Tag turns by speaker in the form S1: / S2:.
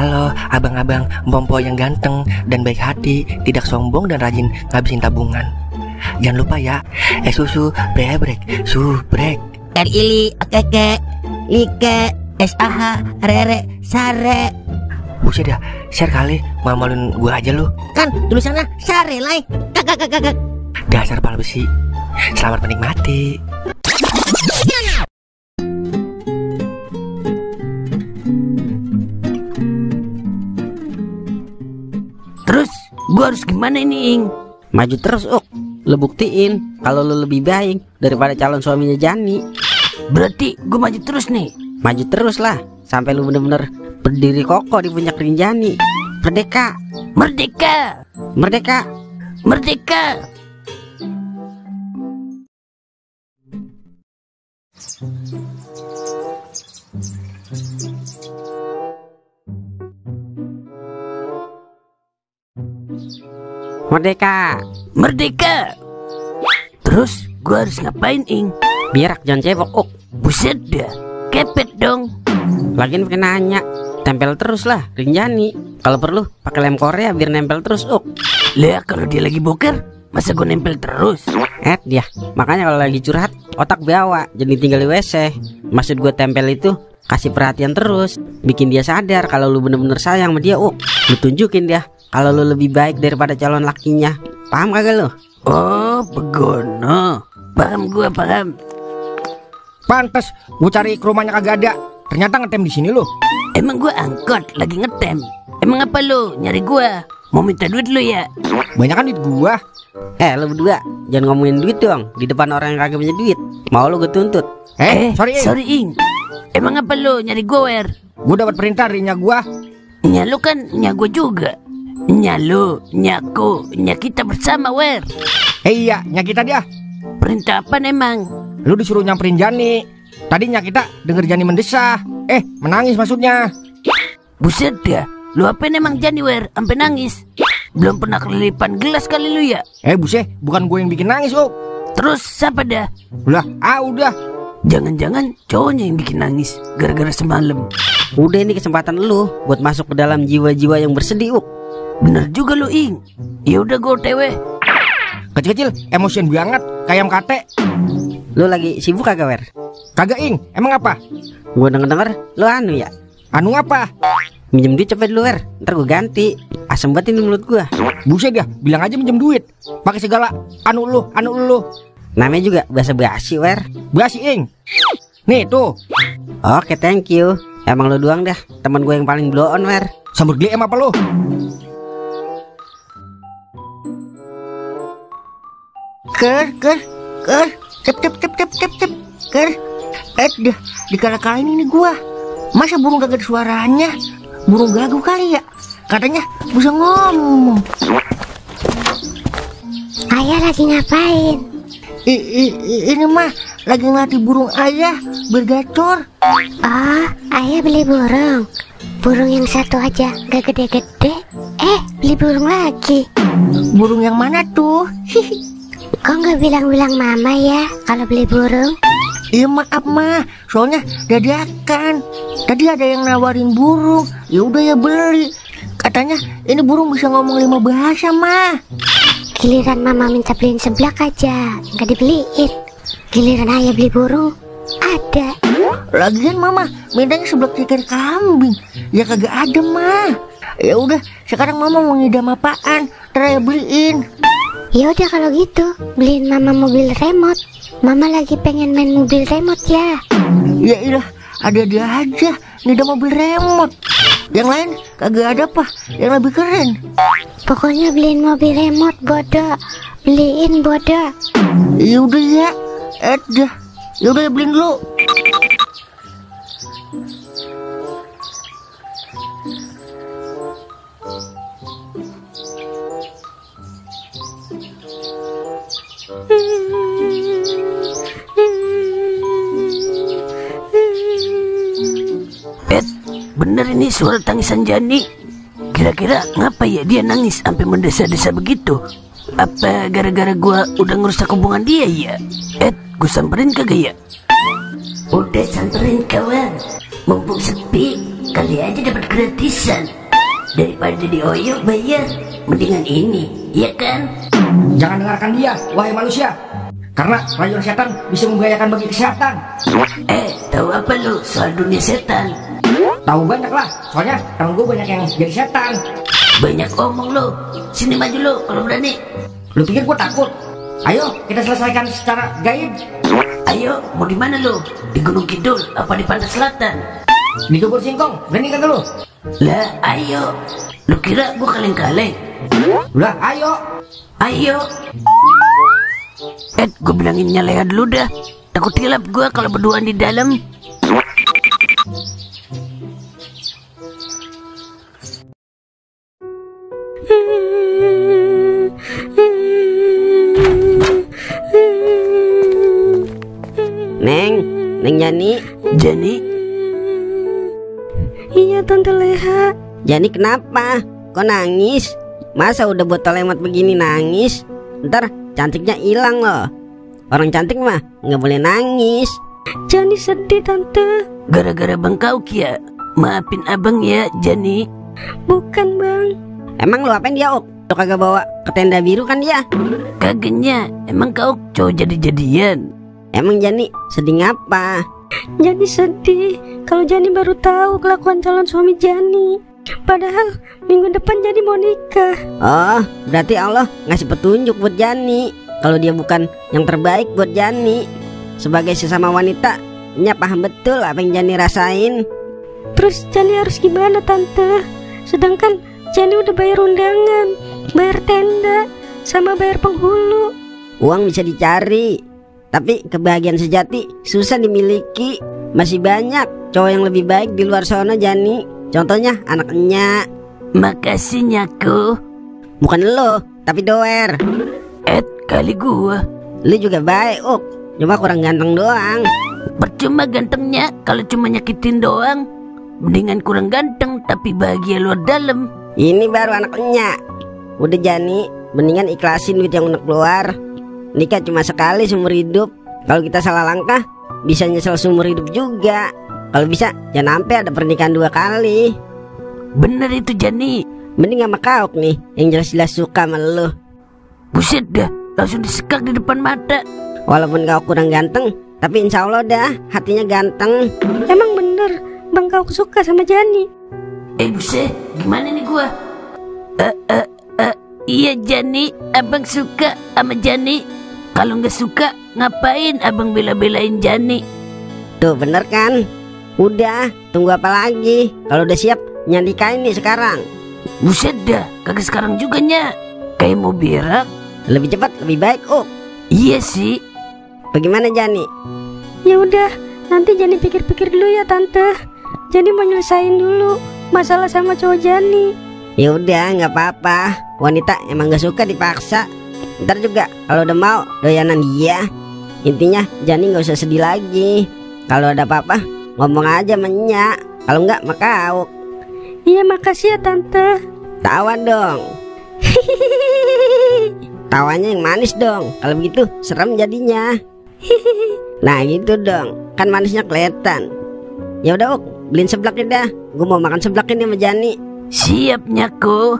S1: Halo abang-abang Mpompo yang ganteng dan baik hati, tidak sombong dan rajin ngabisin tabungan. Jangan lupa ya, susu brebrek, subrek.
S2: Ili, keke, like, SAH, rere, sare.
S1: Buset dah, share kali, malu-maluin gua aja lu.
S2: Kan tulisannya sare lai. Kakak.
S1: Dasar pala besi. Selamat menikmati.
S2: Terus gua harus gimana ini, Ing?
S3: Maju terus, Lu buktiin kalau lu lebih baik daripada calon suaminya Jani.
S2: Berarti gua maju terus nih.
S3: Maju terus lah sampai lu bener-bener berdiri kokoh di puncak Rinjani. Merdeka.
S2: Merdeka.
S3: Merdeka.
S2: Merdeka.
S3: Merdeka.
S2: Merdeka. Terus gua harus ngapain, Ing?
S3: Biarak jangan cebok,
S2: Buset dah, kepet dong.
S3: Lagian pakai nanya, tempel terus lah Rinjani. Kalau perlu pakai lem Korea biar nempel terus,
S2: Lah kalau dia lagi boker, masa gua nempel terus?
S3: Dia. Makanya kalau lagi curhat, otak bawa jadi tinggal di WC. Maksud gue tempel itu kasih perhatian terus, bikin dia sadar kalau lu bener-bener sayang sama dia, Lu tunjukin dia kalau lu lebih baik daripada calon lakinya. Paham kagak lu?
S2: Oh, begono. Paham gua, paham.
S4: Pantes, gue cari ke rumahnya kagak ada. Ternyata ngetem di sini lo.
S2: Emang gua angkot lagi ngetem. Emang apa lu nyari gua? Mau minta duit lu ya?
S4: Banyak kan duit gua.
S3: Lu berdua jangan ngomongin duit dong di depan orang yang kagak punya duit. Mau lu gue tuntut?
S2: Sorry Ing. Emang apa lu nyari gua, Wer?
S4: Gue dapat perintah dari nya gua.
S2: Nya lu kan nya gua juga. Nya lu, nyaku, nya kita bersama, Wer.
S4: Iya, nya kita dia.
S2: Perintah apa emang?
S4: Lu disuruh nyamperin Jani. Tadinya kita denger Jani mendesah. Menangis maksudnya.
S2: Buset dah, lu apa emang Jani, Wer? Sampai nangis. Belum pernah kelilipan gelas kali lu ya?
S4: Buset, bukan gue yang bikin nangis,
S2: Terus siapa dah?
S4: Udah.
S2: Jangan-jangan cowoknya yang bikin nangis gara-gara semalam.
S3: Udah, ini kesempatan lu buat masuk ke dalam jiwa-jiwa yang bersedih,
S2: Bener juga lu, Ing. Ya udah gue OTW.
S4: Kecil-kecil emosian banget kayak MKT.
S3: Lu lagi sibuk kagak, Wer?
S4: Kagak, Ing. Emang apa?
S3: Gue denger-denger lu anu ya.
S4: Anu apa?
S3: Minjem duit cepet lu, Wer. Ntar gue ganti. Asem banget ini mulut gua.
S4: Buset ya, bilang aja minjem duit. Pakai segala anu lu.
S3: Namanya juga bahasa basi, Wer.
S4: Basi, Ing. Nih tuh.
S3: Oke, thank you. Emang lu doang dah teman gue yang paling blow on, Wer.
S4: Sambur GM apa lu?
S2: Ker. Cep. Ker.
S4: Dah, dikala-kalain ini gua. Masa burung gak ada suaranya? Burung gagu kali ya? Katanya bisa ngomong.
S5: Ayah lagi ngapain?
S4: Ini mah lagi ngelatih burung ayah bergacor.
S5: Ayah beli burung. Burung yang satu aja gak gede-gede. Beli burung lagi.
S4: Burung yang mana tuh?
S5: Kok gak bilang-bilang mama ya kalau beli burung?
S4: Iya maaf mah, soalnya dadakan. Tadi ada yang nawarin burung, ya udah ya beli. Katanya ini burung bisa ngomong 5 bahasa mah.
S5: Giliran mama minta beliin seblak aja, gak dibeliin. Giliran ayah beli burung, ada.
S4: Lagian mama mintanya seblak ceker kambing, ya kagak ada mah. Ya udah, sekarang mama mau ngidam apaan? Ntar ayah beliin.
S5: Ya udah kalau gitu, beliin mama mobil remote. Mama lagi pengen main mobil remote ya.
S4: Ya ilah, ada-ada aja ngidam mobil remote. Yang lain kagak ada apa yang lebih keren.
S5: Pokoknya beliin mobil remote, bodoh. Beliin, bodoh.
S4: Ya udah ya. Ya udah beliin dulu.
S2: Bener ini suara tangisan Jani. Kira-kira ngapa ya dia nangis sampai mendesa-desa begitu? Apa gara-gara gua udah ngerusak hubungan dia ya? Gua samperin kagak ya? Udah samperin kawan, mumpung sepi. kali aja dapat gratisan. Daripada di Oyo bayar, mendingan ini, ya kan?
S4: Jangan dengarkan dia, wahai manusia. Karena rayuan setan bisa membahayakan bagi kesehatan.
S2: Tahu apa lu soal dunia setan?
S4: Tahu banyak lah, soalnya temen gue banyak yang jadi setan.
S2: Banyak omong lu. Sini maju lu kalau berani.
S4: Lu pikir gue takut? Ayo kita selesaikan secara gaib.
S2: Ayo, mau di mana lu? Di Gunung Kidul apa di Pantai Selatan?
S4: Di Dubur Singkong, berani kan lu?
S2: Lah, ayo. Lu kira gua kaleng-kaleng?
S4: Udah, ayo.
S2: Ayo. Gua bilangin nyaleha dulu dah. Takut hilap gua kalau berduaan di dalam.
S3: Neng Jani.
S2: Jani?
S5: Iya Tante Leha.
S3: Jani kenapa? Kok nangis? Masa udah botol lemot begini nangis? Ntar cantiknya hilang loh. Orang cantik mah nggak boleh nangis.
S5: Jani sedih Tante.
S2: Gara-gara Bang Kauk ya? Maafin abang ya Jani.
S5: Bukan Bang.
S3: Emang lu apain dia Ok? Lu kagak bawa ke tenda biru kan dia?
S2: Kagaknya. Emang Kauk cowok jadi-jadian?
S3: Emang Jani sedih ngapa?
S5: Jani sedih kalau Jani baru tahu kelakuan calon suami Jani. Padahal minggu depan Jani mau nikah.
S3: Oh, berarti Allah ngasih petunjuk buat Jani. Kalau dia bukan yang terbaik buat Jani. Sebagai sesama wanita, Nya paham betul apa yang Jani rasain.
S5: Terus Jani harus gimana Tante? Sedangkan Jani udah bayar undangan, bayar tenda, sama bayar penghulu.
S3: Uang bisa dicari, tapi kebahagiaan sejati susah dimiliki. Masih banyak cowok yang lebih baik di luar sana Jani. Contohnya anaknya.
S2: Makasih Nyaku.
S3: Bukan lo, tapi Doer.
S2: Kali gua.
S3: Lu juga baik Ok, cuma kurang ganteng doang.
S2: Percuma gantengnya kalau cuma nyakitin doang. Mendingan kurang ganteng tapi bahagia luar dalam.
S3: Ini baru anaknya. Udah Jani, mendingan ikhlasin duit yang udah keluar. Nikah cuma sekali seumur hidup. Kalau kita salah langkah, bisa nyesel seumur hidup juga. Kalau bisa, jangan sampai ada pernikahan 2 kali.
S2: Bener itu Jani.
S3: Mending sama Kauk nih, yang jelas-jelas suka sama lu.
S2: Buset dah, langsung disekak di depan mata.
S3: Walaupun Kauk kurang ganteng, tapi insya Allah dah hatinya ganteng.
S5: Emang bener Bang Kauk suka sama Jani?
S2: Buset, gimana nih gua? Iya Jani, abang suka sama Jani. Kalau nggak suka, ngapain abang bela-belain Jani?
S3: Tuh bener kan? Udah, tunggu apa lagi? Kalau udah siap, nyanikain nih sekarang.
S2: Buset dah, kagak sekarang juga Nya. Kayak mau berak.
S3: Lebih cepat, lebih baik Ok.
S2: Iya sih.
S3: Bagaimana Jani?
S5: Ya udah, nanti Jani pikir-pikir dulu ya Tante. Jani mau nyelesain dulu masalah sama cowok Jani.
S3: Ya udah, nggak apa-apa. Wanita emang nggak suka dipaksa. Ntar juga kalau udah mau doyanan dia. Intinya Jani nggak usah sedih lagi. Kalau ada apa-apa ngomong aja sama Nya. Kalau nggak sama Kauk.
S5: Iya makasih ya Tante.
S3: Tawa dong. Tawanya yang manis dong. Kalau begitu serem jadinya. Nah gitu dong, kan manisnya kelihatan. Ya udah Ok, beliin seblak dah. Gue mau makan seblak ini sama Jani.
S2: Siap Nyaku.